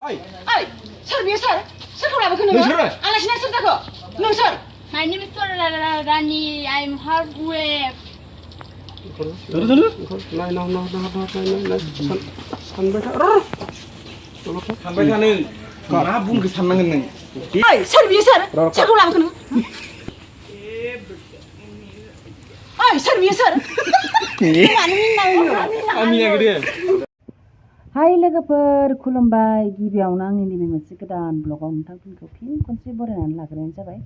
सोर बियो सोर सोरखौ लाबोखो नोङो आलासिना सोर जाखो नों सोर My name is Rani. I'm half wave. सानबाय था नों मा बुंखो साननांगोन नों सोर बियो सोर सोरखौ लाबोखो नों सोर बियो सोर हाय लोगोफोर खुलुमबाय गिबियावनो आंनि नैबे मोनसे गोदान ब्लगाव नोंथांमोनखौ फिन खनसे बरायनानै लाग्रोनाय जाबाय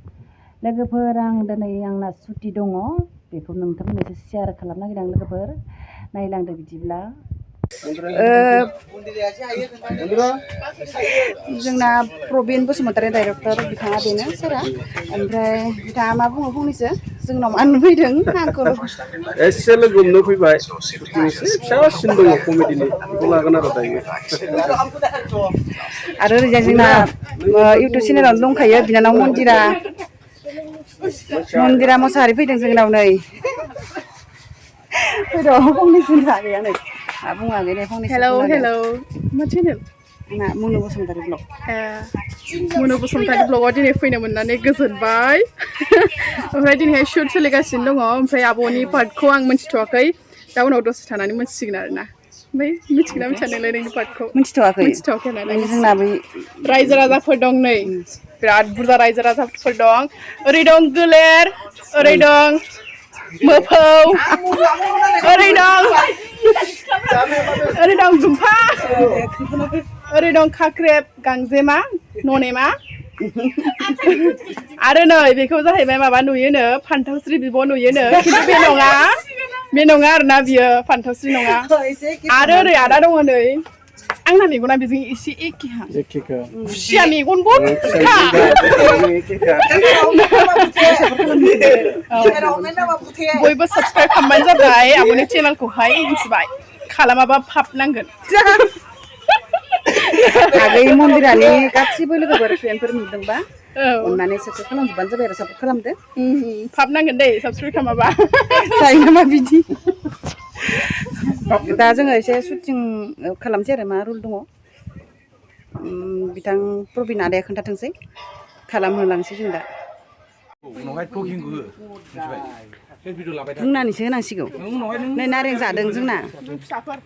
लोगोफोर आं दिनै आंना सुटि दङ बेखौ नोंथांमोननो एसे शेयार खालामनो नागिरदों लोगोफोर नायलांदो बिदिब्ला जोंना प्रबिन बसुमतारी डाइरेक्टर बिथाङा बेनो सोरा ओमफ्राय बिथाङा मा बुङो फंनैसो जोंनाव मानो फैदों आंखौ एसे लोगो हमनो फैबाय एसे फिसासिन दङ कमेडिनि बेखौ लागोन आरो दायो आरो ओरैजाय जोंना इउटुब चेनेलावनो दंखायो बिनानाव मन्दिरा मोसाहारि फैदों जोंनाव नै फैदों फंनैसो गैया नै मा बुङाखै नै फंनैसो Hello. मा चेनेल? ना मुनु बसुमतारी ब्लग मुनु बसुमतारी ब्लगाव दिनै फैनो मोननानै गोजोनबाय ओमफ्राय दिनैहाय शुट सोलिगासिनो दङ ओमफ्राय आब'नि पार्टखौ आं मिन्थिथ'वाखै दा उनाव दसे थानानै मिन्थिसिगोन आरोना ओमफ्राय मिथिगोना मिथिया नोंलाय नोंनि पार्टखौ मिन्थिथ'वाखै नालाय जोंना बै रायजो राजाफोर दं नै बिराद बुरजा रायजो राजाफोर दं ओरै दं गोलेर ओरै दं मोफौ ओरै दं दुम्फा ओरै दं खाख्रेब गांजेमा ननेमा आरो नै बेखौ जाहैबाय माबा नुयोनो फान्थावस्रि बिब' नुयोनो खिन्थु बे नङा आरोना बियो फान्थावस्रि नङा आरो ओरै आदा दङ नै आंना मेगना बेजों एसे एखेहां खुसिया मेगनबो बयबो साबसक्राइब खालामबानो जाबाय आब'नि चेनेलखौहाय मिथिबाय खालामाबा फाप नांगोन आगै मन्दिरानि गासिबो लोगोफोर फ्रेन्डफोर नुदोंबा अननानै साबसक्राइब खालामजोबबानो जाबाय आरो सापर्ट खालामदो फाप नांगोन दै साबसक्राइब खालामाबा जायो नामा बिदि दा जोङो एसे शुटिं खालामसै आरो मा रुल दङ बिथां प्रबिन आदाया खोन्थाथोंसै खालामहोलांसै जों दा बुंनानैसो होनांसिगौ नै नारें जादों जोंना फिसाफोर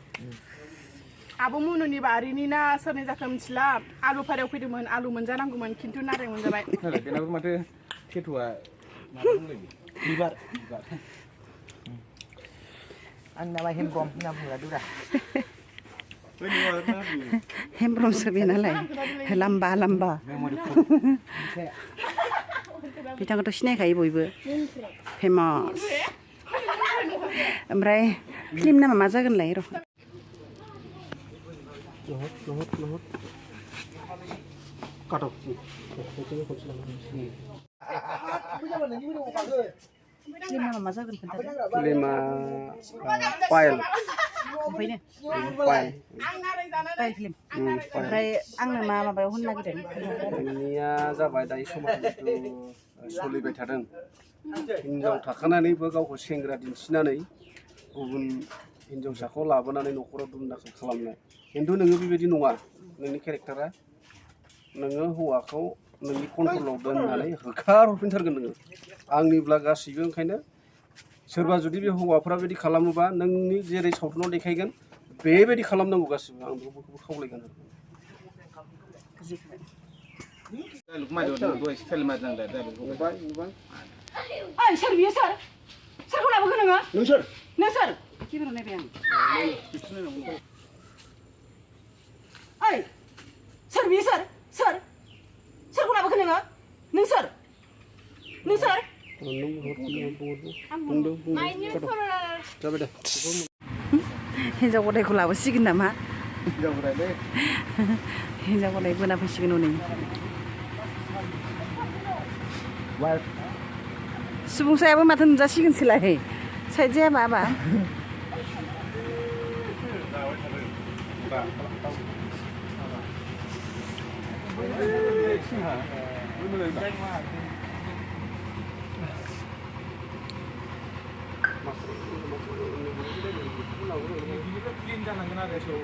आब' मुनुनि बारिनि ना सोरनि जाखो मिथिला आलु फारायाव फैदोंमोन आलु मोनजानांगौमोन खिन्थु नारें मोनजाबाय बेनाबो माथो टेटुआ बिबार आंना हेमब्रम होनना बुङो दुरा हेमब्रमसो बे नालाय लाम्बा बिथांखौथ' सिनायखायो बयबो फेमास ओमफ्राय फिल्म नामा मा जागोनलाय र' फिल्मा मा जागोन खोन्थादो फिल्मा पायल फिल्म ओमफ्राय आंनो मा माबायाव होनो नागिरदों नोंनिया जाबाय दायो समाव सोलिबाय थादों हिनजाव थाखानानैबो गावखौ सेंग्रा दिन्थिनानै गुबुन हिनजावसाखौ लाबोनानै न'खराव दुमदाखाल खालामनाय खिन्थु नोङो बेबायदि नङा नोंनि केरेक्टारा नोङो हौवाखौ नोंनि कन्ट्रलाव दोननानै होखारहरफिनथारगोन नोङो आंनिब्ला गासैबो ओंखायनो सोरबा जुदि बे हौवाफोरा बेबायदि खालामोबा नोंनि जेरै सावथुनाव देखायगोन बेबायदि खालामनांगौ गासिबो आं बेखौबो खावलायगोन सोर बियो सोर सोरखौ लाबोखो नोङो नों सोर गिबियाव नायबाय आं सोर बियो सोर सोरखौ लाबोखो नोङो नों सोर जाबाय दे हिनजाव गदायखौ लाबोसिगोन नामा हिनजाव गदाय बोना फैसिगोन हनै सुबुंसायाबो माथो नुजासिगोनसोलाय साइड जाया माबा क्लिन जानांगोन आरो